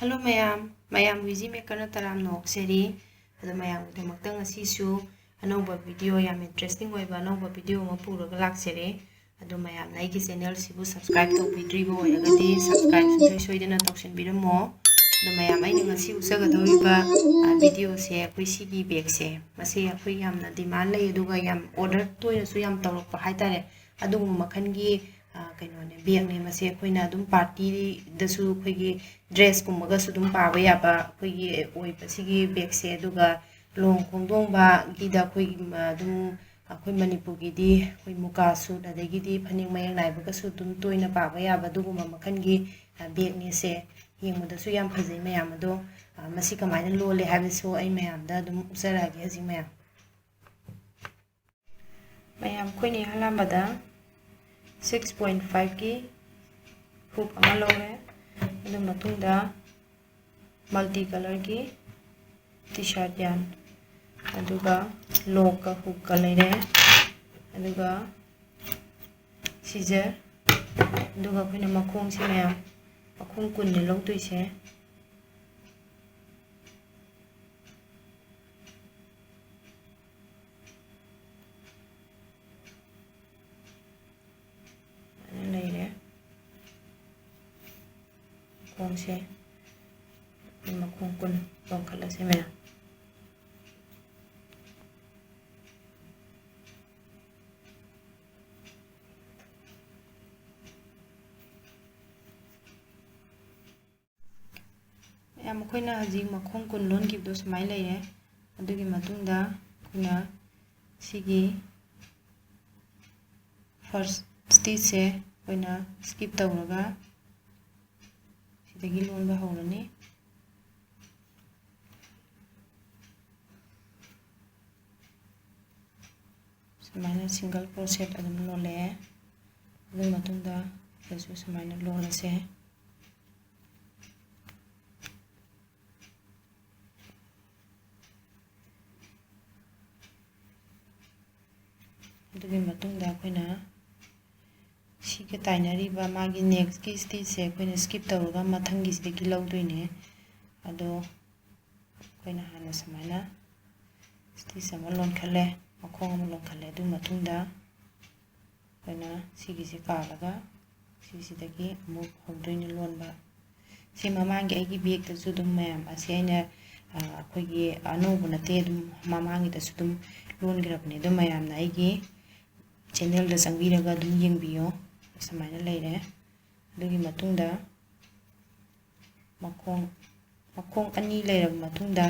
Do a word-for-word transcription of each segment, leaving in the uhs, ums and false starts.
Hello ꯃꯌꯥꯝ, ꯃꯌꯥꯝꯕꯨ Easy Maker ꯅ ꯇꯔꯥꯝꯅ ꯑꯣꯛꯆꯔꯤ꯫ ꯑꯗꯣ ꯃꯌꯥꯝꯒꯤꯗꯃꯛꯇ ꯉꯁꯤꯁꯨ ꯑꯅꯧꯕ video, ꯌꯥꯝ interesting ꯑꯣꯏꯕ ꯑꯅꯧꯕ video ꯑꯃ ꯄꯨꯔꯒ ꯂꯥꯛꯆꯔꯦ꯫ ꯑꯗꯣ ꯃꯌꯥꯝꯅ ꯑꯩꯒꯤ channel ꯁꯤꯕꯨ subscribe ꯇꯧꯕꯤꯗ꯭ꯔꯤꯕ ꯑꯣꯏꯔꯒꯗꯤ subscribe ꯁꯨꯡꯁꯣꯏ ꯁꯣꯏꯗꯅ ꯇꯧꯁꯤꯟꯕꯤꯔꯝꯃꯣ꯫ ꯑꯗꯣ ꯃꯌꯥꯝ, ꯑꯩꯅ ꯉꯁꯤ ꯎꯠꯆꯒꯗꯧꯔꯤꯕ, ꯑ, video ꯁꯦ ꯑꯩꯈꯣꯏ ꯁꯤꯒꯤ bag ꯁꯦ, ꯃꯁꯤ ꯑꯩꯈꯣꯏ ꯌꯥꯝꯅ demand ꯂꯩ, ꯑꯗꯨꯒ ꯌꯥꯝ order ꯇꯣꯏꯅꯁꯨ ꯌꯥꯝ ꯇꯧꯔꯛꯄ ꯍꯥꯏꯇꯥꯔꯦ꯫ ꯑꯗꯨꯒꯨꯝꯕ ꯃꯈꯜꯒꯤ, ꯑ, ꯀꯩꯅꯣꯅꯦ, bag ꯅꯦ꯫ ꯃꯁꯤ ꯑꯩꯈꯣꯏꯅ ꯑꯗꯨꯝ party ꯗꯁꯨ ꯑꯩꯈꯣꯏꯒꯤ dress ꯀꯨꯝꯕꯒꯁꯨ ꯑꯗꯨꯝ ꯄꯥꯕ ꯌꯥꯕ ꯑꯩꯈꯣꯏꯒꯤ ꯑꯣꯏꯕ ꯁꯤꯒꯤ bag ꯁꯦ꯫ ꯑꯗꯨꯒ ꯂꯨꯍꯣꯡ ꯈꯣꯡꯗꯣꯡꯕꯒꯤꯗ ꯑꯩꯈꯣꯏꯒꯤ, ꯃ-, ꯑꯗꯨꯝ ꯑꯩꯈꯣꯏ ꯃꯅꯤꯄꯨꯔꯒꯤꯗꯤ ꯑꯩꯈꯣꯏ ꯃꯨꯀꯥ suit, ꯑꯗꯒꯤꯗꯤ ꯐꯅꯦꯛ ꯃꯌꯦꯛ ꯅꯥꯏꯕꯒꯁꯨ ꯑꯗꯨꯝ ꯇꯣꯏꯅ ꯄꯥꯕ ꯌꯥꯕ ꯑꯗꯨꯒꯨꯝꯕ ꯃꯈꯜꯒꯤ, ꯑ, bag ꯅꯦ ꯁꯦ꯫ ꯌꯦꯡꯕꯗꯁꯨ ꯌꯥꯝ ꯐꯖꯩ ꯃꯌꯥꯝ꯫ ꯑꯗꯣ, ꯑ, ꯃꯁꯤ ꯀꯃꯥꯏꯅ ꯂꯣꯜꯂꯦ ꯍꯥꯏꯕꯁꯨ ꯑꯩ ꯃꯌꯥꯝꯗ ꯑꯗꯨꯝ ꯎꯠꯆꯔꯛꯑꯒꯦ ꯍꯧꯖꯤꯛ ꯃꯌꯥꯝ꯫ ꯃꯌꯥꯝ, ꯑꯩꯈꯣꯏꯅ ꯏꯍꯥꯟ ꯍꯥꯟꯕꯗ six point five ꯀꯤ hook ꯑꯃ ꯂꯧꯔꯦ꯫ ꯑꯗꯨ ꯃꯇꯨꯡꯗ multi colour ꯒꯤ T-shirt yarn, ꯑꯗꯨꯒ lock ꯀ hook ꯀ ꯂꯩꯔꯦ, ꯑꯗꯨꯒ scissor, ꯑꯗꯨꯒ ꯑꯩꯈꯣꯏꯅ ꯃꯈꯣꯡꯁꯦ ꯃꯌꯥꯝ, ꯃꯈꯣꯡ ꯀꯨꯟꯅꯤ ꯂꯧꯗꯣꯏꯁꯦ꯫ ꯁꯨꯃꯥꯏꯅ ꯂꯩꯔꯦ꯫ ꯃꯈꯣꯡꯁꯦ ꯃꯈꯣꯡ ꯀꯨꯟ ꯂꯣꯟꯈꯠꯂꯁꯦ ꯃꯌꯥꯝ꯫ ꯃꯌꯥꯝ, ꯑꯩꯈꯣꯏꯅ ꯍꯧꯖꯤꯛ ꯃꯈꯣꯡ ꯀꯨꯟ ꯂꯣꯟꯈꯤꯕꯗꯣ ꯁꯨꯃꯥꯏꯅ ꯂꯩꯔꯦ꯫ ꯑꯗꯨꯒꯤ ꯃꯇꯨꯡꯗ ꯑꯩꯈꯣꯏꯅ ꯁꯤꯒꯤ first stitch ꯁꯦ ꯑꯩꯈꯣꯏꯅ skip ꯇꯧꯔꯒ ꯁꯤꯗꯒꯤ ꯂꯣꯟꯕ ꯍꯧꯔꯅꯤ꯫ ꯁꯨꯃꯥꯏꯅ single crochet ꯑꯗꯨꯝ ꯂꯣꯜꯂꯛꯑꯦ꯫ ꯑꯗꯨꯒꯤ ꯃꯇꯨꯡꯗ ꯁꯤꯗꯁꯨ ꯁꯨꯃꯥꯏꯅ ꯂꯣꯜꯂꯁꯦ꯫ ꯑꯗꯨꯒꯤ ꯃꯇꯨꯡꯗ ꯑꯩꯈꯣꯏꯅ ꯁꯤꯒ ꯇꯥꯏꯅꯔꯤꯕ ꯃꯥꯒꯤ ꯅꯦꯛꯁꯀꯤ ꯁ꯭ꯇꯤꯆꯁꯦ ꯑꯩꯈꯣꯏꯅ ꯁ꯭ꯀꯤꯞ ꯇꯧꯔꯒ ꯃꯊꯪꯒꯤꯁꯤꯗꯒꯤ ꯂꯧꯗꯣꯏꯅꯦ꯫ ꯑꯗꯣ ꯑꯩꯈꯣꯏꯅ ꯍꯥꯟꯅ ꯁꯨꯃꯥꯏꯅ ꯁ꯭ꯇꯤꯆ ꯑꯃ ꯂꯣꯟꯈꯠꯂꯦ, ꯃꯈꯣꯡ ꯑꯃ ꯂꯣꯟꯈꯠꯂꯦ꯫ ꯑꯗꯨ ꯃꯇꯨꯡꯗ ꯑꯩꯈꯣꯏꯅ ꯁꯤꯒꯤꯁꯦ ꯀꯥꯜꯂꯒ ꯁꯤꯁꯤꯗꯒꯤ ꯑꯃꯨꯛ ꯍꯧꯗꯣꯏꯅꯤ ꯂꯣꯟꯕ꯫ ꯁꯤ ꯃꯃꯥꯡꯒꯤ ꯑꯩꯒꯤ ꯕꯦꯛꯇꯁꯨ ꯑꯗꯨꯝ ꯃꯌꯥꯝ ꯑꯁꯤ ꯑꯩꯅ, ꯑ, ꯑꯩꯈꯣꯏꯒꯤ ꯑꯅꯧꯕ ꯅꯠꯇꯦ, ꯑꯗꯨꯝ ꯃꯃꯥꯡꯒꯤꯗꯁꯨ ꯑꯗꯨꯝ ꯂꯣꯟꯈ꯭ꯔꯕꯅꯦ꯫ ꯑꯗꯨꯝ ꯃꯌꯥꯝꯅ ꯑꯩꯒꯤ ꯆꯦꯅꯦꯜꯗ ꯆꯪꯕꯤꯔꯒ ꯑꯗꯨꯝ ꯌꯦꯡꯕꯤꯌꯣ꯫ ꯁꯨꯃꯥꯏꯅ ꯂꯩꯔꯦ꯫ ꯑꯗꯨꯒꯤ ꯃꯇꯨꯡꯗ ꯃꯈꯣꯡ, ꯃꯈꯣꯡ ꯑꯅꯤ ꯂꯩꯔꯕ ꯃꯇꯨꯡꯗ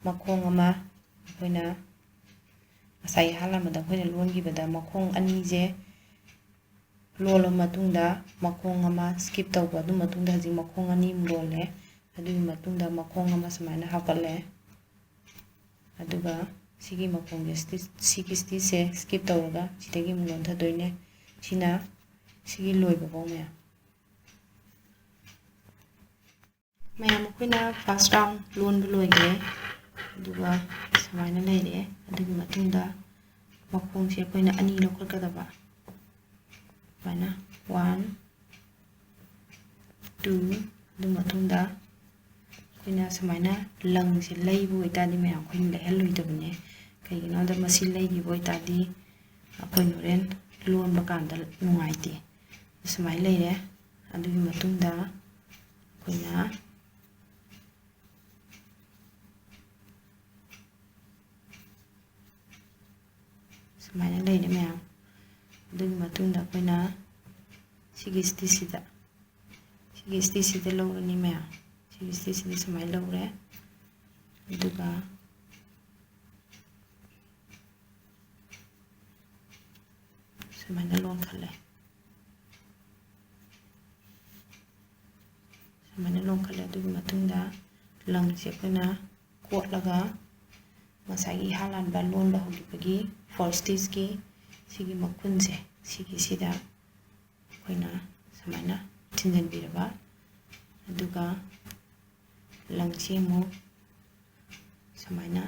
ꯃꯈꯣꯡ ꯑꯃ ꯑꯩꯈꯣꯏꯅ ꯉꯁꯥꯏ ꯑꯍꯥꯟꯕꯗ ꯑꯩꯈꯣꯏꯅ ꯂꯣꯟꯈꯤꯕꯗ ꯃꯈꯣꯡ ꯑꯅꯤꯁꯦ ꯂꯣꯜꯂꯕ ꯃꯇꯨꯡꯗ ꯃꯈꯣꯡ ꯑꯃ ꯁ꯭ꯀꯤꯞ ꯇꯧꯕ, ꯑꯗꯨ ꯃꯇꯨꯡꯗ ꯍꯧꯖꯤꯛ ꯃꯈꯣꯡ ꯑꯅꯤꯃꯨꯛ ꯂꯣꯜꯂꯦ꯫ ꯑꯗꯨꯒꯤ ꯃꯇꯨꯡꯗ ꯃꯈꯣꯡ ꯑꯃ ꯁꯨꯃꯥꯏꯅ ꯍꯥꯞꯀꯠꯂꯦ꯫ ꯑꯗꯨꯒ ꯁꯤꯒꯤ ꯃꯈꯣꯡꯁꯦ ꯁ꯭ꯇꯤꯆ, ꯁꯤꯒꯤ ꯁ꯭ꯇꯤꯆꯁꯦ ꯁ꯭ꯀꯤꯞ ꯇꯧꯔꯒ ꯁꯤꯗꯒꯤ ꯑꯃꯨꯛ ꯂꯣꯟꯊꯗꯣꯏꯅꯦ꯫ ꯁꯤꯅ ꯁꯤꯒꯤ ꯂꯣꯏꯕꯐꯧ ꯃꯌꯥꯝ꯫ ꯃꯌꯥꯝ, ꯑꯩꯈꯣꯏꯅ ꯐꯥꯔꯁ ꯔꯥꯎꯟ ꯂꯣꯟꯕ ꯂꯣꯏꯈ꯭ꯔꯦ꯫ ꯑꯗꯨꯒ ꯁꯨꯃꯥꯏꯅ ꯂꯩꯔꯦ꯫ ꯑꯗꯨꯒꯤ ꯃꯇꯨꯡꯗ ꯃꯈꯣꯡꯁꯦ ꯑꯩꯈꯣꯏꯅ ꯑꯅꯤ ꯂꯧꯈꯠꯀꯗꯕ꯫ ꯁꯨꯃꯥꯏꯅ ꯋꯥꯟ, ꯇꯨ, ꯑꯗꯨ ꯃꯇꯨꯡꯗ ꯑꯩꯈꯣꯏꯅ ꯁꯨꯃꯥꯏꯅ ꯂꯪꯁꯦ ꯂꯩꯕ ꯑꯣꯏꯇꯥꯔꯗꯤ ꯃꯌꯥꯝ ꯑꯩꯈꯣꯏꯅ ꯂꯩꯍꯜꯂꯣꯏꯗꯕꯅꯦ꯫ ꯀꯩꯒꯤꯅꯣꯗ ꯃꯁꯤ ꯂꯩꯈꯤꯕ ꯑꯣꯏꯇꯥꯔꯗꯤ ꯑꯩꯈꯣꯏꯅ ꯍꯣꯔꯦꯟ ꯂꯣꯟꯕ ꯀꯥꯟꯗ ꯅꯨꯡꯉꯥꯏꯇꯦ꯫ ꯁꯨꯃꯥꯏꯅ ꯂꯩꯔꯦ꯫ ꯑꯗꯨꯒꯤ ꯃꯇꯨꯡꯗ ꯑꯩꯈꯣꯏꯅ ꯁꯨꯃꯥꯏꯅ ꯂꯩꯔꯦ ꯃꯌꯥꯝ꯫ ꯑꯗꯨꯒꯤ ꯃꯇꯨꯡꯗ ꯑꯩꯈꯣꯏꯅ ꯁꯤꯒꯤ ꯁ꯭ꯇꯤꯆꯁꯤꯗ, ꯁꯤꯒꯤ ꯁ꯭ꯇꯤꯆꯁꯤꯗ ꯂꯧꯔꯅꯤ ꯃꯌꯥꯝ꯫ ꯁꯤꯒꯤ ꯁ꯭ꯇꯤꯆꯁꯤꯗ ꯁꯨꯃꯥꯏꯅ ꯂꯧꯔꯦ꯫ ꯑꯗꯨꯒ ꯁꯨꯃꯥꯏꯅ ꯂꯣꯟꯈꯠꯂꯦ꯫ ꯁꯨꯃꯥꯏꯅ ꯂꯣꯟꯈꯠꯂꯦ꯫ ꯑꯗꯨꯒꯤ ꯃꯇꯨꯡꯗ ꯂꯪꯁꯦ ꯑꯩꯈꯣꯏꯅ ꯀꯣꯠꯂꯒ ꯉꯁꯥꯏꯒꯤ ꯏꯍꯥꯟ ꯍꯥꯟꯕ ꯂꯣꯟꯕ ꯍꯧꯈꯤꯕꯒꯤ ꯐꯣꯔ ꯁ꯭ꯇꯤꯆꯀꯤ ꯁꯤꯒꯤ ꯃꯈꯨꯟꯁꯦ, ꯁꯤꯒꯤꯁꯤꯗ ꯑꯩꯈꯣꯏꯅ ꯁꯨꯃꯥꯏꯅ ꯊꯤꯟꯖꯤꯟꯕꯤꯔꯕ, ꯑꯗꯨꯒ ꯂꯪꯁꯤ ꯑꯃꯨꯛ ꯁꯨꯃꯥꯏꯅ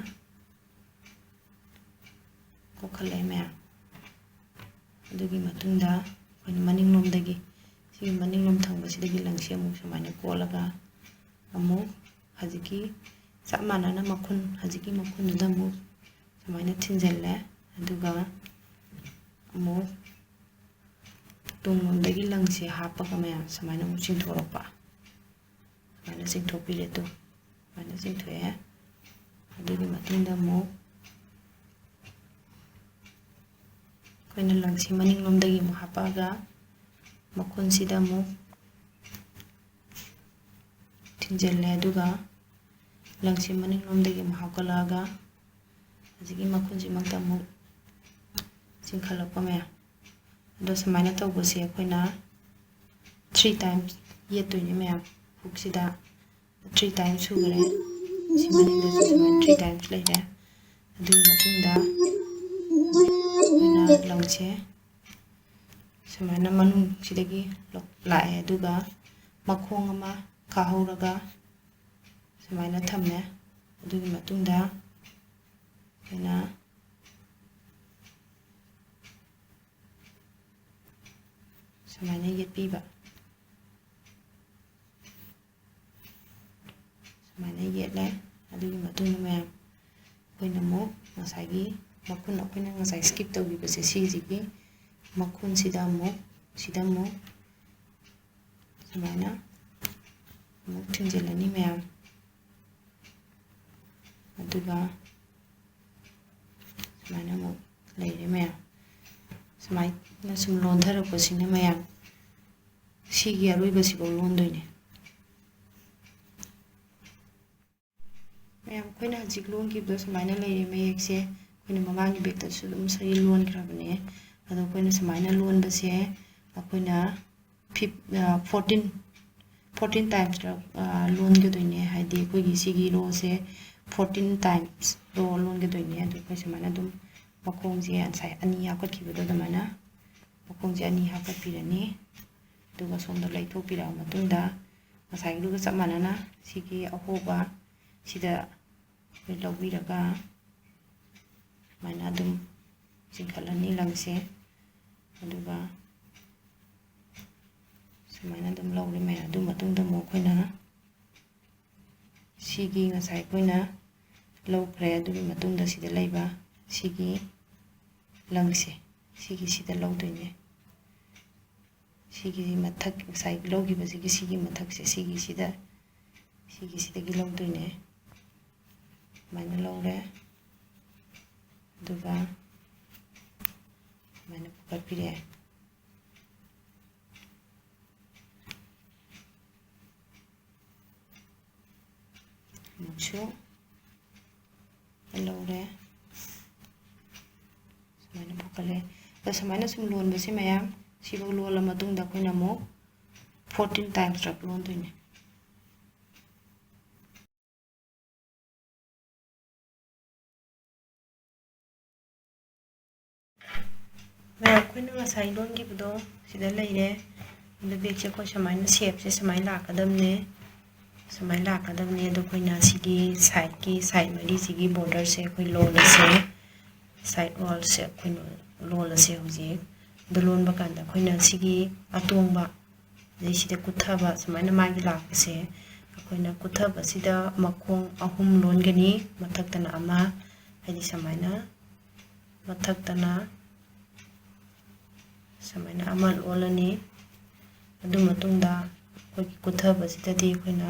ꯀꯣꯠꯈꯠꯂꯛꯑꯦ ꯃꯌꯥꯝ꯫ ꯑꯗꯨꯒꯤ ꯃꯇꯨꯡꯗ ꯃꯅꯤꯡꯂꯣꯝꯗꯒꯤ, ꯁꯤꯒꯤ ꯃꯅꯤꯡꯂꯣꯝ ꯊꯪꯕꯁꯤꯗꯒꯤ ꯂꯪꯁꯦ ꯑꯃꯨꯛ ꯁꯨꯃꯥꯏꯅ ꯀꯣꯠꯂꯒ ꯑꯃꯨꯛ ꯍꯧꯖꯤꯛꯀꯤ ꯆꯞ ꯃꯥꯟꯅꯅ ꯃꯈꯨꯟ, ꯍꯧꯖꯤꯛꯀꯤ ꯃꯈꯨꯟꯗꯨꯗ ꯑꯃꯨꯛ ꯁꯨꯃꯥꯏꯅ ꯊꯤꯟꯖꯤꯜꯂꯦ꯫ ꯑꯗꯨꯒ ꯑꯃꯨꯛ ꯇꯨꯡꯂꯣꯝꯗꯒꯤ ꯂꯪꯁꯦ ꯍꯥꯞꯄꯒ ꯃꯌꯥꯝ ꯁꯨꯃꯥꯏꯅ ꯑꯃꯨꯛ ꯆꯤꯡꯊꯣꯔꯛꯄ꯫ ꯁꯨꯃꯥꯏꯅ ꯆꯤꯡꯊꯣꯛꯄꯤꯔꯦ꯫ ꯑꯗꯨ ꯁꯨꯃꯥꯏꯅ ꯆꯤꯡꯊꯣꯛꯑꯦ꯫ ꯑꯗꯨꯒꯤ ꯃꯇꯨꯡꯗ ꯑꯃꯨꯛ ꯑꯩꯈꯣꯏꯅ ꯂꯪꯁꯤ ꯃꯅꯤꯡꯂꯣꯝꯗꯒꯤ ꯑꯃꯨꯛ ꯍꯥꯞꯄꯛꯑꯒ ꯃꯈꯨꯟꯁꯤꯗ ꯑꯃꯨꯛ ꯊꯤꯟꯖꯤꯜꯂꯦ꯫ ꯑꯗꯨꯒ ꯂꯪꯁꯤ ꯃꯅꯤꯡꯂꯣꯝꯗꯒꯤ ꯑꯃꯨꯛ ꯍꯥꯞꯀꯠꯂꯛꯑꯒ ꯍꯧꯖꯤꯛꯀꯤ ꯃꯈꯨꯟꯁꯤꯃꯛꯇ ꯑꯃꯨꯛ ꯆꯤꯡꯈꯠꯂꯛꯄ ꯃꯌꯥꯝ꯫ ꯑꯗꯣ ꯁꯨꯃꯥꯏꯅ ꯇꯧꯕꯁꯦ ꯑꯩꯈꯣꯏꯅ three times ꯌꯦꯠꯇꯣꯏꯅꯦ ꯃꯌꯥꯝ꯫ ꯍꯨꯛꯁꯤꯗ three times ꯁꯨꯈ꯭ꯔꯦ꯫ ꯁꯤ ꯃꯅꯤꯡꯗꯁꯨ ꯁꯨꯃꯥꯏꯅ three times ꯂꯩꯔꯦ꯫ ꯑꯗꯨꯒꯤ ꯃꯇꯨꯡꯗ ꯑꯩꯈꯣꯏꯅ ꯂꯪꯁꯦ ꯁꯨꯃꯥꯏꯅ ꯃꯅꯨꯡꯁꯤꯗꯒꯤ ꯂꯧ-, ꯂꯥꯛꯑꯦ꯫ ꯑꯗꯨꯒ ꯃꯈꯣꯡ ꯑꯃ ꯀꯥꯍꯧꯔꯒ ꯁꯨꯃꯥꯏꯅ ꯊꯝꯃꯦ꯫ ꯑꯗꯨꯒꯤ ꯃꯇꯨꯡꯗ ꯑꯩꯈꯣꯏꯅ ꯁꯨꯃꯥꯏꯅ ꯌꯦꯠꯄꯤꯕ꯫ ꯁꯨꯃꯥꯏꯅ ꯌꯦꯠꯂꯦ꯫ ꯑꯗꯨꯒꯤ ꯃꯇꯨꯡꯗ ꯃꯌꯥꯝ ꯑꯩꯈꯣꯏꯅ ꯑꯃꯨꯛ ꯉꯁꯥꯏꯒꯤ ꯃꯈꯨꯟ, ꯑꯩꯈꯣꯏꯅ ꯉꯁꯥꯏ skip ꯇꯧꯈꯤꯕꯁꯦ, ꯁꯤꯁꯤꯒꯤ ꯃꯈꯨꯟꯁꯤꯗ ꯑꯃꯨꯛ, ꯁꯤꯗ ꯑꯃꯨꯛ ꯁꯨꯃꯥꯏꯅ ꯑꯃꯨꯛ ꯊꯤꯟꯖꯤꯜꯂꯅꯤ ꯃꯌꯥꯝ꯫ ꯑꯗꯨꯒ ꯁꯨꯃꯥꯏꯅ ꯑꯃꯨꯛ ꯂꯩꯔꯦ ꯃꯌꯥꯝ꯫ ꯁꯨꯃꯥꯏꯅ ꯁꯨꯝ ꯂꯣꯟꯊꯔꯛꯄꯁꯤꯅ ꯃꯌꯥꯝ ꯁꯤꯒꯤ ꯑꯔꯣꯏꯕꯁꯤꯐꯥꯎ ꯂꯣꯟꯗꯣꯏꯅꯦ꯫ ꯃꯌꯥꯝ, ꯑꯩꯈꯣꯏꯅ ꯍꯧꯖꯤꯛ ꯂꯣꯟꯈꯤꯕꯗꯣ ꯁꯨꯃꯥꯏꯅ ꯂꯩꯔꯦ ꯃꯌꯦꯛꯁꯦ꯫ ꯑꯩꯈꯣꯏꯅ ꯃꯃꯥꯡꯒꯤ ꯕꯦꯛꯇꯁꯨ ꯑꯗꯨꯝ ꯁꯤ ꯂꯣꯟꯈ꯭ꯔꯕꯅꯦ꯫ ꯑꯗꯣ ꯑꯩꯈꯣꯏꯅ ꯁꯨꯃꯥꯏꯅ ꯂꯣꯟꯕꯁꯦ ꯑꯩꯈꯣꯏꯅ ꯐꯤꯞ-, ꯑ, fourteen, fourteen timesꯔꯛ, ꯑ, ꯂꯣꯟꯒꯗꯣꯏꯅꯦ꯫ ꯍꯥꯏꯗꯤ ꯑꯩꯈꯣꯏꯒꯤ ꯁꯤꯒꯤ rowꯁꯦ fourteen times row ꯂꯣꯟꯒꯗꯣꯏꯅꯦ꯫ ꯑꯗꯣ ꯑꯩꯈꯣꯏ ꯁꯨꯃꯥꯏꯅ ꯑꯗꯨꯝ ꯃꯈꯣꯡꯁꯦ ꯉꯁꯥꯏ ꯑꯅꯤ ꯍꯥꯞꯀꯠꯈꯤꯕꯗꯣ ꯑꯗꯨꯃꯥꯏꯅ ꯃꯈꯣꯡꯁꯦ ꯑꯅꯤ ꯍꯥꯞꯀꯠꯄꯤꯔꯅꯤ꯫ ꯑꯗꯨꯒ ꯁꯣꯝꯗ ꯂꯩꯊꯣꯛꯄꯤꯔꯛꯑ ꯃꯇꯨꯡꯗ ꯉꯁꯥꯏꯒꯤꯗꯨꯒ ꯆꯞ ꯃꯥꯟꯅꯅ ꯁꯤꯒꯤ ꯑꯍꯣꯕ ꯁꯤꯗ ꯑꯩꯈꯣꯏ ꯂꯧꯕꯤꯔꯒ ꯁꯨꯃꯥꯏꯅ ꯑꯗꯨꯝ ꯆꯤꯡꯈꯠꯂꯅꯤ ꯂꯪꯁꯦ꯫ ꯑꯗꯨꯒ ꯁꯨꯃꯥꯏꯅ ꯑꯗꯨꯝ ꯂꯧꯔꯦ ꯃꯌꯥꯝ꯫ ꯑꯗꯨ ꯃꯇꯨꯡꯗ ꯑꯃꯨꯛ ꯑꯩꯈꯣꯏꯅ ꯁꯤꯒꯤ ꯉꯁꯥꯏ ꯑꯩꯈꯣꯏꯅ ꯂꯧꯈ꯭ꯔꯦ꯫ ꯑꯗꯨꯒꯤ ꯃꯇꯨꯡꯗ ꯁꯤꯗ ꯂꯩꯕ ꯁꯤꯒꯤ ꯂꯪꯁꯦ, ꯁꯤꯒꯤꯁꯤꯗ ꯂꯧꯗꯣꯏꯅꯦ꯫ ꯁꯤꯒꯤ ꯃꯊꯛ, ꯉꯁꯥꯏ ꯂꯧꯈꯤꯕꯁꯤꯒꯤ ꯁꯤꯒꯤ ꯃꯊꯛꯁꯦ, ꯁꯤꯒꯤꯁꯤꯗ, ꯁꯤꯒꯤꯁꯤꯗꯒꯤ ꯂꯧꯗꯣꯏꯅꯦ꯫ ꯁꯨꯃꯥꯏꯅ ꯂꯧꯔꯦ꯫ ꯑꯗꯨꯒ ꯁꯨꯃꯥꯏꯅ ꯐꯨꯒꯠꯄꯤꯔꯦ꯫ ꯑꯃꯨꯛꯁꯨ ꯂꯧꯔꯦ꯫ ꯁꯨꯃꯥꯏꯅ ꯐꯨꯒꯠꯂꯦ꯫ ꯑꯗꯣ ꯁꯨꯃꯥꯏꯅ ꯁꯨꯝ ꯂꯣꯟꯕꯁꯦ ꯃꯌꯥꯝ, ꯁꯤꯐꯥꯎ ꯂꯣꯜꯂ ꯃꯇꯨꯡꯗ ꯑꯩꯈꯣꯏꯅ ꯑꯃꯨꯛ fourteen times ꯔꯛ ꯂꯣꯟꯗꯣꯏꯅꯦ꯫ ꯃꯌꯥꯝ, ꯑꯩꯈꯣꯏꯅ ꯉꯁꯥꯏ ꯂꯣꯟꯈꯤꯕꯗꯣ ꯁꯤꯗ ꯂꯩꯔꯦ꯫ ꯑꯗꯨ ꯕꯦꯛꯁꯦ ꯑꯩꯈꯣꯏ ꯁꯨꯃꯥꯏꯅ ꯁꯦꯞꯁꯦ ꯁꯨꯃꯥꯏꯅ ꯂꯥꯛꯀꯗꯕꯅꯦ, ꯁꯨꯃꯥꯏꯅ ꯂꯥꯛꯀꯗꯕꯅꯦ꯫ ꯑꯗꯣ ꯑꯩꯈꯣꯏꯅ ꯁꯤꯒꯤ ꯁꯥꯏꯠꯀꯤ, ꯁꯥꯏꯠ ꯃꯔꯤꯁꯤꯒꯤ ꯕꯣꯔꯗꯔꯁꯦ ꯑꯩꯈꯣꯏ ꯂꯣꯜꯂꯁꯦ, ꯁꯥꯏꯠ ꯋꯥꯜꯁꯦ ꯑꯩꯈꯣꯏꯅ ꯂꯣꯜꯂꯁꯦ ꯍꯧꯖꯤꯛ꯫ ꯑꯗꯨ ꯂꯣꯟꯕ ꯀꯥꯟꯗ ꯑꯩꯈꯣꯏꯅ ꯁꯤꯒꯤ ꯑꯇꯣꯡꯕ, ꯑꯗꯩ ꯁꯤꯗ ꯀꯨꯠꯊꯕ, ꯁꯨꯃꯥꯏꯅ ꯃꯥꯒꯤ ꯂꯥꯛꯄꯁꯦ, ꯑꯩꯈꯣꯏꯅ ꯀꯨꯠꯊꯕꯁꯤꯗ ꯃꯈꯣꯡ ꯑꯍꯨꯝ ꯂꯣꯟꯒꯅꯤ꯫ ꯃꯊꯛꯇꯅ ꯑꯃ, ꯍꯥꯏꯗꯤ ꯁꯨꯃꯥꯏꯅ ꯃꯊꯛꯇꯅ ꯁꯨꯃꯥꯏꯅ ꯑꯃ ꯂꯣꯜꯂꯅꯤ꯫ ꯑꯗꯨ ꯃꯇꯨꯡꯗ ꯑꯩꯈꯣꯏꯒꯤ ꯀꯨꯠꯊꯕꯁꯤꯗꯗꯤ ꯑꯩꯈꯣꯏꯅ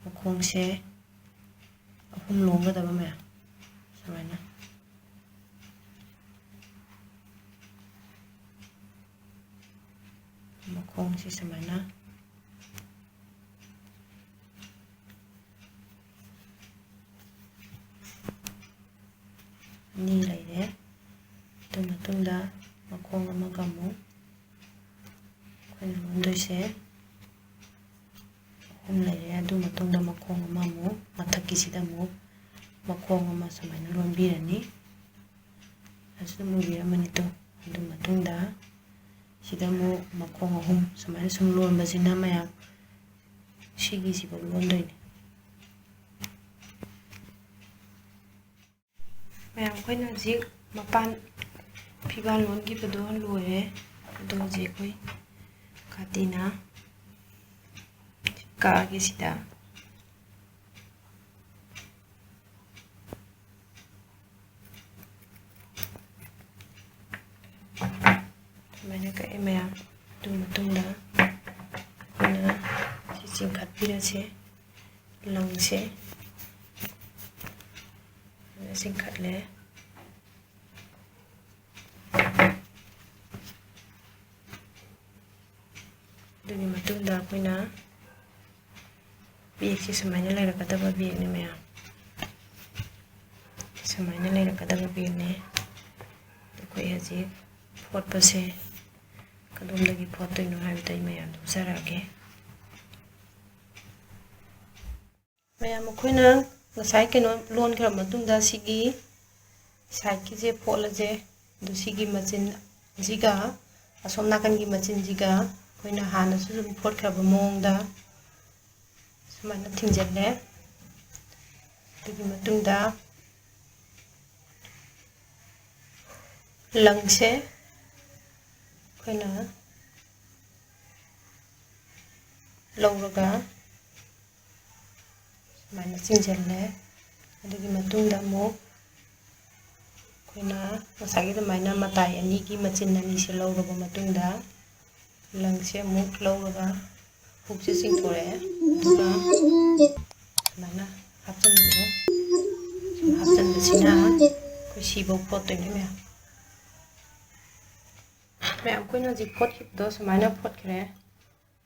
ꯃꯈꯣꯡꯁꯦ ꯑꯍꯨꯝ ꯂꯣꯟꯒꯗꯕ ꯃꯌꯥꯝ, ꯁꯨꯃꯥꯏꯅ ꯃꯈꯣꯡꯁꯦ ꯁꯨꯃꯥꯏꯅ ꯑꯅꯤ ꯂꯩꯔꯦ꯫ ꯑꯗꯨ ꯃꯇꯨꯡꯗ ꯃꯈꯣꯡ ꯑꯃꯒ ꯑꯃꯨꯛ ꯑꯩꯈꯣꯏꯅ ꯂꯣꯟꯗꯣꯏꯁꯦ ꯑꯍꯨꯝ ꯂꯩꯔꯦ꯫ ꯑꯗꯨ ꯃꯇꯨꯡꯗ ꯃꯈꯣꯡ ꯑꯃ ꯑꯃꯨꯛ ꯃꯊꯛꯀꯤꯁꯤꯗ ꯑꯃꯨꯛ ꯃꯈꯣꯡ ꯑꯃ ꯁꯨꯃꯥꯏꯅ ꯂꯣꯟꯕꯤꯔꯅꯤ꯫ ꯑꯁꯤꯗ ꯂꯣꯏꯕꯤꯔꯝꯃꯅꯤꯗꯣ꯫ ꯑꯗꯨ ꯃꯇꯨꯡꯗ ꯁꯤꯗ ꯑꯃꯨꯛ ꯃꯈꯣꯡ ꯑꯍꯨꯝ ꯁꯨꯃꯥꯏꯅ ꯁꯨꯝ ꯂꯣꯟꯕꯁꯤꯅ ꯃꯌꯥꯝ ꯁꯤꯒꯤꯁꯤꯐꯥꯎ ꯂꯣꯟꯗꯣꯏꯅꯦ꯫ ꯃꯌꯥꯝ, ꯑꯩꯈꯣꯏꯅ ꯍꯧꯖꯤꯛ ꯃꯄꯥꯟ ꯐꯤꯕꯥꯜ ꯂꯣꯟꯈꯤꯕꯗꯣ ꯂꯣꯏꯔꯦ꯫ ꯑꯗꯣ ꯍꯧꯖꯤꯛ ꯑꯩꯈꯣꯏ ꯀꯥꯇꯤꯅ ꯀꯛꯑꯒꯦ ꯁꯤꯗ꯫ ꯁꯨꯃꯥꯏꯅ ꯀꯛꯑꯦ ꯃꯌꯥꯝ꯫ ꯑꯗꯨ ꯃꯇꯨꯡꯗ ꯑꯩꯈꯣꯏꯅ ꯁꯤ ꯆꯤꯡꯈꯠꯄꯤꯔꯁꯦ, ꯂꯪꯁꯦ꯫ ꯁꯨꯃꯥꯏꯅ ꯆꯤꯡꯈꯠꯂꯦ꯫ ꯑꯗꯨꯒꯤ ꯃꯇꯨꯡꯗ ꯑꯩꯈꯣꯏꯅ ꯕꯦꯒꯁꯦ ꯁꯨꯃꯥꯏꯅ ꯂꯩꯔꯛꯀꯗꯕ ꯕꯦꯒꯅꯤ ꯃꯌꯥꯝ, ꯁꯨꯃꯥꯏꯅ ꯂꯩꯔꯛꯀꯗꯕ ꯕꯦꯒꯅꯤ꯫ ꯑꯩꯈꯣꯏ ꯍꯧꯖꯤꯛ ꯐꯣꯠꯄꯁꯦ ꯀꯗꯣꯝꯗꯒꯤ ꯐꯣꯠꯇꯣꯏꯅꯣ ꯍꯥꯏꯕꯗꯣ ꯑꯩ ꯃꯌꯥꯝꯗ ꯎꯠꯆꯔꯛꯑꯒꯦ꯫ ꯃꯌꯥꯝ, ꯑꯩꯈꯣꯏꯅ ꯉꯁꯥꯏ ꯀꯩꯅꯣ ꯂꯣꯟꯈ꯭ꯔ ꯃꯇꯨꯡꯗ ꯁꯤꯒꯤ ꯁꯥꯏꯠꯀꯤꯁꯦ ꯐꯣꯠꯂꯁꯦ꯫ ꯑꯗꯨ ꯁꯤꯒꯤ ꯃꯆꯤꯟ ꯑꯁꯤꯒ ꯑꯁꯣꯝ ꯅꯥꯀꯟꯒꯤ ꯃꯆꯤꯟꯁꯤꯒ ꯑꯩꯈꯣꯏꯅ ꯍꯥꯟꯅꯁꯨ ꯑꯗꯨꯝ ꯐꯣꯠꯈ꯭ꯔꯕ ꯃꯑꯣꯡꯗ ꯁꯨꯃꯥꯏꯅ ꯊꯤꯡꯖꯤꯜꯂꯦ꯫ ꯑꯗꯨꯒꯤ ꯃꯇꯨꯡꯗ ꯂꯪꯁꯦ ꯑꯩꯈꯣꯏꯅ ꯂꯧꯔꯒ ꯁꯨꯃꯥꯏꯅ ꯆꯤꯡꯁꯤꯜꯂꯦ꯫ ꯑꯗꯨꯒꯤ ꯃꯇꯨꯡꯗ ꯑꯃꯨꯛ ꯑꯩꯈꯣꯏꯅ ꯉꯁꯥꯏꯒꯤ ꯑꯗꯨꯃꯥꯏꯅ ꯃꯇꯥꯏ ꯑꯅꯤꯒꯤ ꯃꯆꯤꯟ ꯑꯅꯤꯁꯦ ꯂꯧꯔꯕ ꯃꯇꯨꯡꯗ, ꯂꯪꯁꯦ ꯑꯃꯨꯛ ꯂꯧꯔꯒ ꯍꯨꯛꯁꯦ ꯆꯤꯡꯊꯣꯔꯛꯑꯦ꯫ ꯑꯗꯨꯒ ꯁꯨꯃꯥꯏꯅ ꯍꯥꯞꯆꯤꯟꯕꯤꯔꯣ꯫ ꯁꯨꯝ ꯍꯥꯞꯆꯤꯟꯕꯁꯤꯅ ꯑꯩꯈꯣꯏ ꯁꯤꯐꯧ ꯐꯣꯠꯇꯣꯏꯅꯦ ꯃꯌꯥꯝ꯫ ꯃꯌꯥꯝ, ꯑꯩꯈꯣꯏꯅ ꯍꯧꯖꯤꯛ ꯐꯣꯠꯈꯤꯕꯗꯣ ꯁꯨꯃꯥꯏꯅ ꯐꯣꯠꯈ꯭ꯔꯦ꯫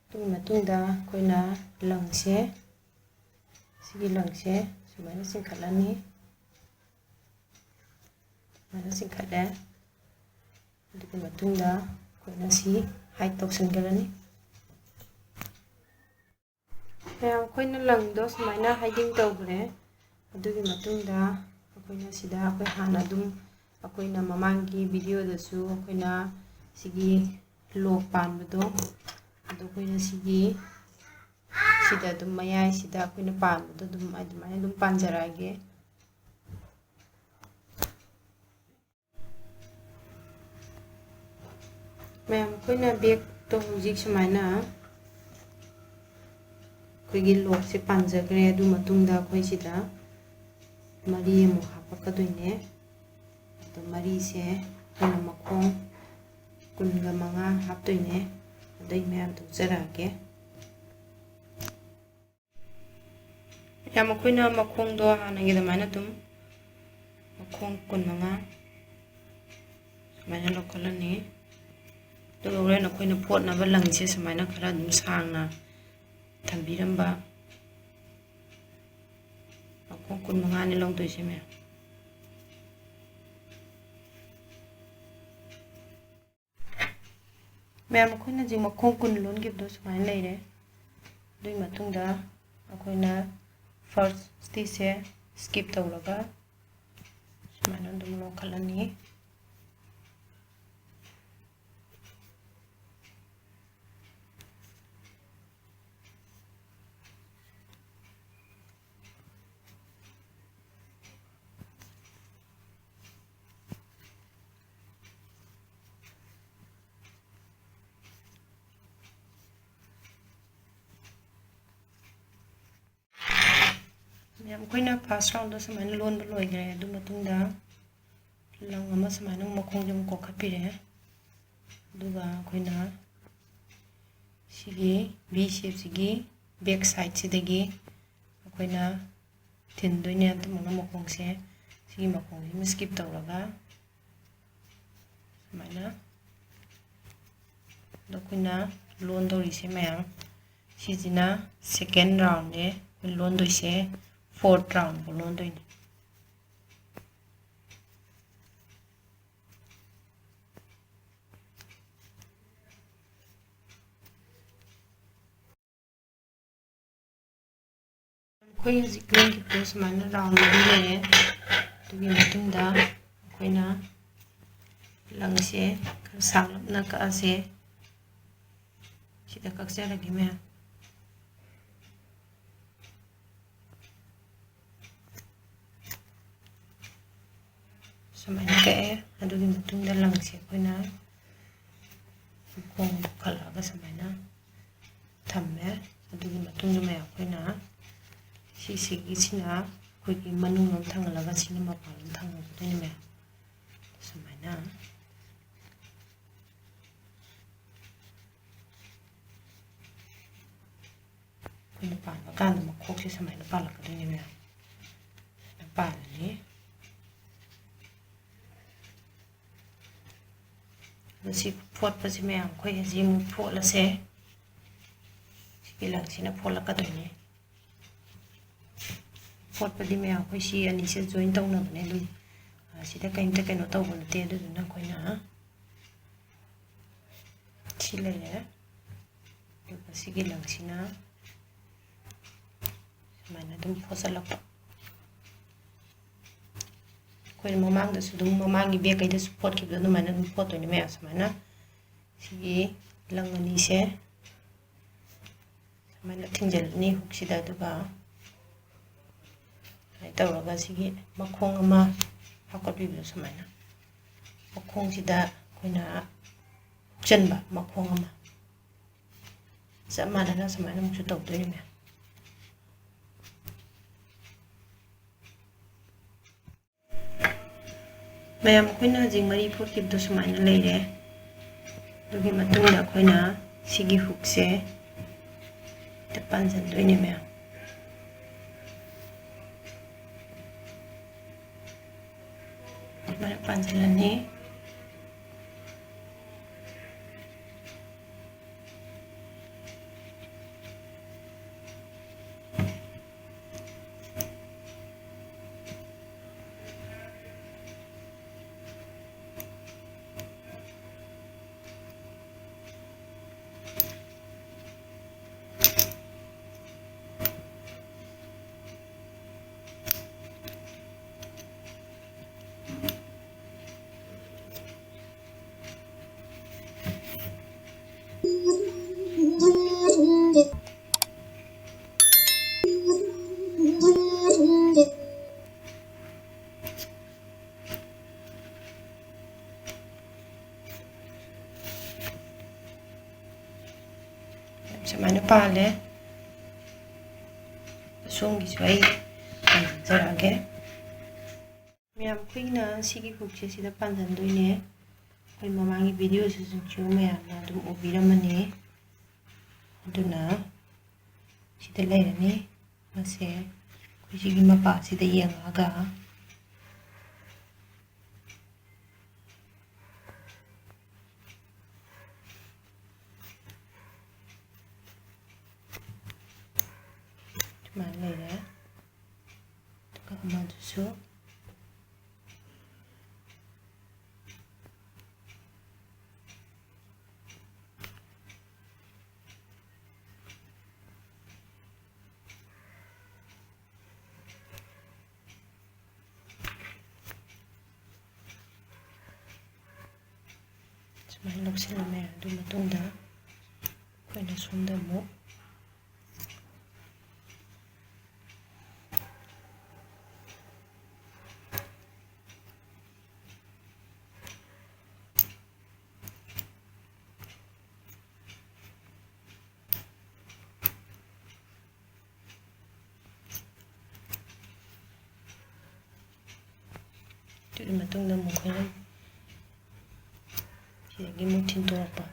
ꯑꯗꯨꯒꯤ ꯃꯇꯨꯡꯗ ꯑꯩꯈꯣꯏꯅ ꯂꯪꯁꯦ, ꯁꯤꯒꯤ ꯂꯪꯁꯦ ꯁꯨꯃꯥꯏꯅ ꯆꯤꯡꯈꯠꯂꯅꯤ꯫ ꯁꯨꯃꯥꯏꯅ ꯆꯤꯡꯈꯠꯂꯦ꯫ ꯑꯗꯨꯒꯤ ꯃꯇꯨꯡꯗ ꯑꯩꯈꯣꯏꯅ ꯁꯤ ꯍꯥꯏꯠ ꯇꯧꯁꯤꯟꯈ꯭ꯔꯅꯤ꯫ ꯃꯌꯥꯝ, ꯑꯩꯈꯣꯏꯅ ꯂꯪꯗꯣ ꯁꯨꯃꯥꯏꯅ ꯍꯥꯏꯗꯤꯡ ꯇꯧꯈ꯭ꯔꯦ꯫ ꯑꯗꯨꯒꯤ ꯃꯇꯨꯡꯗ ꯑꯩꯈꯣꯏꯅ ꯁꯤꯗ ꯑꯩꯈꯣꯏ ꯍꯥꯟꯅ ꯑꯗꯨꯝ, ꯑꯩꯈꯣꯏꯅ ꯃꯃꯥꯡꯒꯤ ꯚꯤꯗꯤꯑꯣꯗꯁꯨ ꯑꯩꯈꯣꯏꯅ ꯁꯤꯒꯤ ꯂꯣꯛ ꯄꯥꯟꯕꯗꯣ, ꯑꯗꯣ ꯑꯩꯈꯣꯏꯅ ꯁꯤꯒꯤ, ꯁꯤꯗ ꯑꯗꯨꯝ ꯃꯌꯥꯏꯁꯤꯗ ꯑꯩꯈꯣꯏꯅ ꯄꯥꯟꯕꯗꯣ ꯑꯗꯨꯝ ꯑꯗꯨꯃꯥꯏꯅ ꯑꯗꯨꯝ ꯄꯥꯟꯖꯔꯛꯑꯒꯦ꯫ ꯃꯌꯥꯝ, ꯑꯩꯈꯣꯏꯅ ꯕꯦꯛꯇꯣ ꯍꯧꯖꯤꯛ ꯁꯨꯃꯥꯏꯅ ꯑꯩꯈꯣꯏꯒꯤ ꯂꯣꯛꯁꯦ ꯄꯥꯟꯖꯈ꯭ꯔꯦ꯫ ꯑꯗꯨ ꯃꯇꯨꯡꯗ ꯑꯩꯈꯣꯏ ꯁꯤꯗ ꯃꯔꯤ ꯑꯃꯨꯛ ꯍꯥꯞꯄꯛꯀꯗꯣꯏꯅꯦ꯫ ꯑꯗꯣ ꯃꯔꯤꯁꯦ ꯑꯩꯈꯣꯏꯅ ꯃꯈꯣꯡ ꯀꯨꯟꯒ ꯃꯉꯥ ꯍꯥꯞꯇꯣꯏꯅꯦ꯫ ꯑꯗꯩ ꯃꯌꯥꯝ ꯇꯧꯖꯔꯛꯑꯒꯦ꯫ ꯃꯌꯥꯝ, ꯑꯩꯈꯣꯏꯅ ꯃꯈꯣꯡꯗꯣ ꯍꯥꯟꯅꯒꯤ ꯑꯗꯨꯃꯥꯏꯅ ꯑꯗꯨꯝ ꯃꯈꯣꯡ ꯀꯨꯟꯃꯉꯥ ꯁꯨꯃꯥꯏꯅ ꯂꯧꯈꯠꯂꯅꯤ꯫ ꯑꯗꯨꯒ ꯍꯣꯔꯦꯟ ꯑꯩꯈꯣꯏꯅ ꯐꯣꯠꯅꯕ ꯂꯪꯁꯦ ꯁꯨꯃꯥꯏꯅ ꯈꯔ ꯑꯗꯨꯝ ꯁꯥꯡꯅ ꯊꯝꯕꯤꯔꯝꯕ ꯃꯈꯣꯡ ꯀꯨꯟꯃꯉꯥꯅꯤ ꯂꯧꯗꯣꯏꯁꯦ ꯃꯌꯥꯝ꯫ ꯃꯌꯥꯝ, ꯑꯩꯈꯣꯏꯅ ꯍꯧꯖꯤꯛ ꯃꯈꯣꯡ ꯀꯨꯟ ꯂꯣꯟꯈꯤꯕꯗꯣ ꯁꯨꯃꯥꯏꯅ ꯂꯩꯔꯦ꯫ ꯑꯗꯨꯒꯤ ꯃꯇꯨꯡꯗ ꯑꯩꯈꯣꯏꯅ first stitchꯁꯦ skip ꯇꯧꯔꯒ ꯁꯨꯃꯥꯏꯅ ꯑꯗꯨꯝ ꯂꯣꯟꯈꯠꯂꯅꯤ꯫ ꯃꯌꯥꯝ, ꯑꯩꯈꯣꯏꯅ first roundꯗ ꯁꯨꯃꯥꯏꯅ ꯂꯣꯟꯕ ꯂꯣꯏꯈ꯭ꯔꯦ꯫ ꯑꯗꯨ ꯃꯇꯨꯡꯗ ꯂꯪ ꯑꯃ ꯁꯨꯃꯥꯏꯅ ꯃꯈꯣꯡꯁꯦ ꯑꯃꯨꯛ ꯀꯣꯛꯈꯠꯄꯤꯔꯦ꯫ ꯑꯗꯨꯒ ꯑꯩꯈꯣꯏꯅ ꯁꯤꯒꯤ V shapeꯁꯤꯒꯤ back sideꯁꯤꯗꯒꯤ ꯑꯩꯈꯣꯏꯅ ꯊꯤꯟꯗꯣꯏꯅꯦ꯫ ꯑꯗꯨꯃꯛꯅ ꯃꯈꯣꯡꯁꯦ, ꯁꯤꯒꯤ ꯃꯈꯣꯡꯁꯤꯃ skip ꯇꯧꯔꯒ ꯁꯨꯃꯥꯏꯅ꯫ ꯑꯗꯣ ꯑꯩꯈꯣꯏꯅ ꯂꯣꯟꯗꯧꯔꯤꯁꯦ ꯃꯌꯥꯝ, ꯁꯤꯁꯤꯅ second roundꯅꯦ ꯑꯩꯈꯣꯏ ꯂꯣꯟꯗꯣꯏꯁꯦ, fourth roundꯐꯥꯎ ꯂꯣꯟꯗꯣꯏꯅꯦ꯫ ꯑꯩꯈꯣꯏ ꯍꯧꯖꯤꯛ ꯂꯣꯟꯈꯤꯕꯗꯣ ꯁꯨꯃꯥꯏꯅ round ꯑꯅꯤ ꯂꯩꯔꯦ꯫ ꯑꯗꯨꯒꯤ ꯃꯇꯨꯡꯗ ꯑꯩꯈꯣꯏꯅ ꯂꯪꯁꯦ ꯈꯔ ꯁꯥꯡꯂꯞꯅ ꯀꯛꯑꯁꯦ꯫ ꯁꯤꯗ ꯀꯛꯆꯔꯒꯦ ꯃꯌꯥꯝ꯫ ꯁꯨꯃꯥꯏꯅ ꯀꯛꯑꯦ꯫ ꯑꯗꯨꯒꯤ ꯃꯇꯨꯡꯗ ꯂꯪꯁꯦ ꯑꯩꯈꯣꯏꯅ ꯃꯈꯣꯡ ꯄꯨꯈꯠꯂꯛꯑꯒ ꯁꯨꯃꯥꯏꯅ ꯊꯝꯃꯦ꯫ ꯑꯗꯨꯒꯤ ꯃꯇꯨꯡꯗ ꯃꯌꯥꯝ, ꯁꯤꯁꯤꯒꯤꯁꯤꯅ ꯑꯩꯈꯣꯏꯒꯤ ꯃꯅꯨꯡ ꯂꯣꯝ ꯊꯥꯡꯒꯠꯂꯒ ꯁꯤꯅ ꯃꯄꯥꯟ ꯂꯣꯝ ꯊꯥꯡꯒꯠꯀꯗꯣꯏꯅꯦ ꯃꯌꯥꯝ꯫ ꯁꯨꯃꯥꯏꯅ ꯑꯩꯈꯣꯏꯅ ꯄꯥꯟꯕ ꯀꯥꯟꯗ ꯃꯈꯣꯛꯁꯦ ꯁꯨꯃꯥꯏꯅ ꯄꯥꯜꯂꯛꯀꯗꯣꯏꯅꯦ ꯃꯌꯥꯝ꯫ ꯁꯨꯃꯥꯏꯅ ꯄꯥꯜꯂꯅꯤ꯫ ꯑꯗꯣ ꯁꯤ ꯐꯣꯠꯄꯁꯤ ꯃꯌꯥꯝ ꯑꯩꯈꯣꯏ ꯍꯧꯖꯤꯛ ꯑꯃꯨꯛ ꯐꯣꯠꯂꯁꯦ꯫ ꯁꯤꯒꯤ ꯂꯪꯁꯤꯅ ꯐꯣꯠꯂꯛꯀꯗꯣꯏꯅꯦ꯫ ꯐꯣꯠꯄꯗꯤ ꯃꯌꯥꯝ ꯑꯩꯈꯣꯏ ꯁꯤ ꯑꯅꯤꯁꯦ ꯖꯣꯏꯟ ꯇꯧꯅꯕꯅꯦ ꯑꯗꯨꯝ꯫ ꯑ, ꯁꯤꯗ ꯀꯩꯝꯇ ꯀꯩꯅꯣ ꯇꯧꯕ ꯅꯠꯇꯦ꯫ ꯑꯗꯨꯗꯨꯅ ꯑꯩꯈꯣꯏꯅ ꯁꯤ ꯂꯩꯔꯦ꯫ ꯑꯗꯨꯒ ꯁꯤꯒꯤ ꯂꯪꯁꯤꯅ ꯁꯨꯃꯥꯏꯅ ꯑꯗꯨꯝ ꯐꯣꯠꯆꯜꯂꯛꯄ꯫ ꯑꯩꯈꯣꯏꯅ ꯃꯃꯥꯡꯗꯁꯨ ꯑꯗꯨꯝ, ꯃꯃꯥꯡꯒꯤ ꯕꯦꯛꯈꯩꯗꯁꯨ ꯐꯣꯠꯈꯤꯕꯗꯣ ꯑꯗꯨꯃꯥꯏꯅ ꯑꯗꯨꯝ ꯐꯣꯠꯇꯣꯏꯅꯦ ꯃꯌꯥꯝ꯫ ꯁꯨꯃꯥꯏꯅ ꯁꯤꯒꯤ ꯂꯪ ꯑꯅꯤꯁꯦ ꯁꯨꯃꯥꯏꯅ ꯊꯤꯡꯖꯤꯜꯂꯅꯤ ꯍꯨꯛꯁꯤꯗ, ꯑꯗꯨꯒ ꯁꯨꯃꯥꯏꯅ ꯇꯧꯔꯒ ꯁꯤꯒꯤ ꯃꯈꯣꯡ ꯑꯃ ꯍꯥꯞꯀꯠꯄꯤꯕꯗꯣ ꯁꯨꯃꯥꯏꯅ ꯃꯈꯣꯡꯁꯤꯗ ꯑꯩꯈꯣꯏꯅ ꯍꯨꯛꯆꯟꯕ ꯃꯈꯣꯡ ꯑꯃ꯫ ꯆꯞ ꯃꯥꯟꯅꯅ ꯁꯨꯃꯥꯏꯅ ꯑꯃꯨꯛꯁꯨ ꯇꯧꯗꯣꯏꯅꯦ ꯃꯌꯥꯝ꯫ ꯃꯌꯥꯝ, ꯑꯩꯈꯣꯏꯅ ꯍꯧꯖꯤꯛ ꯃꯔꯤ ꯐꯣꯠꯈꯤꯕꯗꯣ ꯁꯨꯃꯥꯏꯅ ꯂꯩꯔꯦ꯫ ꯑꯗꯨꯒꯤ ꯃꯇꯨꯡꯗ ꯑꯩꯈꯣꯏꯅ ꯁꯤꯒꯤ ꯍꯨꯛꯁꯦ ꯍꯦꯛꯇ ꯄꯥꯟꯁꯤꯟꯗꯣꯏꯅꯦ ꯃꯌꯥꯝ꯫ ꯁꯨꯃꯥꯏꯅ ꯄꯥꯟꯁꯤꯜꯂꯅꯤ꯫ ꯁꯨꯃꯥꯏꯅ ꯄꯥꯜꯂꯦ꯫ ꯁꯣꯝꯒꯤꯁꯨ ꯑꯩ ꯄꯥꯟꯖꯔꯛꯑꯒꯦ꯫ ꯃꯌꯥꯝ, ꯑꯩꯈꯣꯏꯅ ꯁꯤꯒꯤ hookꯁꯦ ꯁꯤꯗ ꯄꯥꯟꯁꯤꯟꯗꯣꯏꯅꯦ꯫ ꯑꯩꯈꯣꯏ ꯃꯃꯥꯡꯒꯤ videoꯁꯤꯁꯨ ꯃꯌꯥꯝꯅ ꯑꯗꯨꯝ ꯎꯕꯤꯔꯝꯃꯅꯤ꯫ ꯑꯗꯨꯅ ꯁꯤꯗ ꯂꯩꯔꯅꯤ꯫ ꯃꯁꯦ ꯑꯩꯈꯣꯏ ꯁꯤꯒꯤ ꯃꯄꯥꯁꯤꯗ ꯌꯦꯡꯉꯛꯑꯒ ꯁꯨꯃꯥꯏꯅ ꯂꯩꯔꯦ꯫ ꯑꯗꯨꯒ ꯑꯃꯗꯨꯁꯨ ꯁꯨꯃꯥꯏꯅ ꯂꯧꯁꯤꯜꯂꯝꯃꯦ꯫ ꯑꯗꯨ ꯃꯇꯨꯡꯗ ꯑꯩꯈꯣꯏꯅ ꯁꯣꯝꯗ ꯑꯃꯨꯛ ꯑꯗꯨꯒꯤ ꯃꯇꯨꯡꯗ ꯑꯃꯨꯛ ꯑꯩꯈꯣꯏꯅ ꯁꯤꯗꯒꯤ ꯑꯃꯨꯛ ꯊꯤꯟꯇꯣꯔꯛꯄ꯫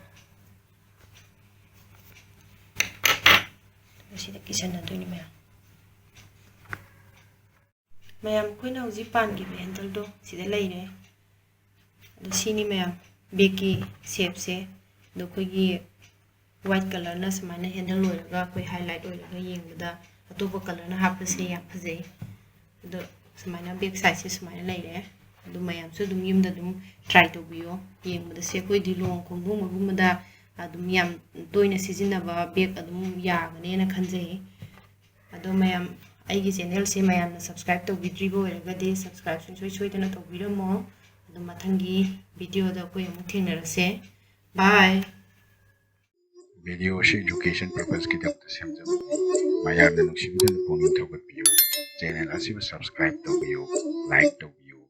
ꯃꯁꯤꯗ ꯀꯤꯁꯟꯅꯗꯣꯏꯅꯤ ꯃꯌꯥꯝ꯫ ꯃꯌꯥꯝ, ꯑꯩꯈꯣꯏꯅ ꯍꯧꯖꯤꯛ ꯄꯥꯟꯈꯤꯕ handleꯗꯣ ꯁꯤꯗ ꯂꯩꯔꯦ꯫ ꯑꯗꯣ ꯁꯤꯅꯤ ꯃꯌꯥꯝ, bagꯀꯤ shapeꯁꯦ꯫ ꯑꯗꯣ ꯑꯩꯈꯣꯏꯒꯤ white colourꯅ ꯁꯨꯃꯥꯏꯅ handle ꯑꯣꯏꯔꯒ ꯑꯩꯈꯣꯏ highlight ꯑꯣꯏꯔꯒ ꯌꯦꯡꯕꯗ ꯑꯇꯣꯞꯄ colourꯅ ꯍꯥꯞꯄꯁꯦ ꯌꯥꯝ ꯐꯖꯩ꯫ ꯑꯗꯣ ꯁꯨꯃꯥꯏꯅ back sideꯁꯦ ꯁꯨꯃꯥꯏꯅ ꯂꯩꯔꯦ꯫ ꯑꯗꯨ ꯃꯌꯥꯝꯁꯨ ꯑꯗꯨꯝ ꯌꯨꯝꯗ ꯑꯗꯨꯝ try ꯇꯧꯕꯤꯌꯣ꯫ ꯌꯦꯡꯕꯗꯁꯦ ꯑꯩꯈꯣꯏꯗꯤ ꯂꯨꯍꯣꯡ ꯈꯣꯡꯗꯣꯡꯕꯒꯨꯝꯕꯗ ꯑꯗꯨꯝ ꯌꯥꯝ ꯇꯣꯏꯅ ꯁꯤꯖꯤꯟꯅꯕ bag ꯑꯗꯨꯝ ꯌꯥꯒꯅꯦꯅ ꯈꯟꯖꯩ꯫ ꯑꯗꯣ ꯃꯌꯥꯝ, ꯑꯩꯒꯤ channelꯁꯦ ꯃꯌꯥꯝꯅ subscribe ꯇꯧꯕꯤꯗ꯭ꯔꯤꯕ ꯑꯣꯏꯔꯒꯗꯤ subscribe ꯁꯨꯡꯁꯣꯏ ꯁꯣꯏꯗꯅ ꯇꯧꯕꯤꯔꯝꯃꯣ꯫ ꯑꯗꯣ ꯃꯊꯪꯒꯤ videoꯗ ꯑꯩꯈꯣꯏ ꯑꯃꯨꯛ ꯊꯦꯡꯅꯔꯁꯦ꯫ Bye꯫ Video ꯑꯁꯤ education purposeꯀꯤꯗꯃꯛꯇ ꯁꯦꯝꯖꯕꯅꯤ꯫ ꯃꯌꯥꯝꯅ ꯅꯨꯡꯁꯤꯕꯤꯗꯨꯅ ꯄꯨꯛꯅꯤꯡ ꯊꯧꯒꯠꯄꯤꯌꯨ꯫ Channel ꯑꯁꯤꯕꯨ subscribe ꯇꯧꯕꯤꯌꯨ, like ꯇꯧꯕꯤꯌꯨ꯫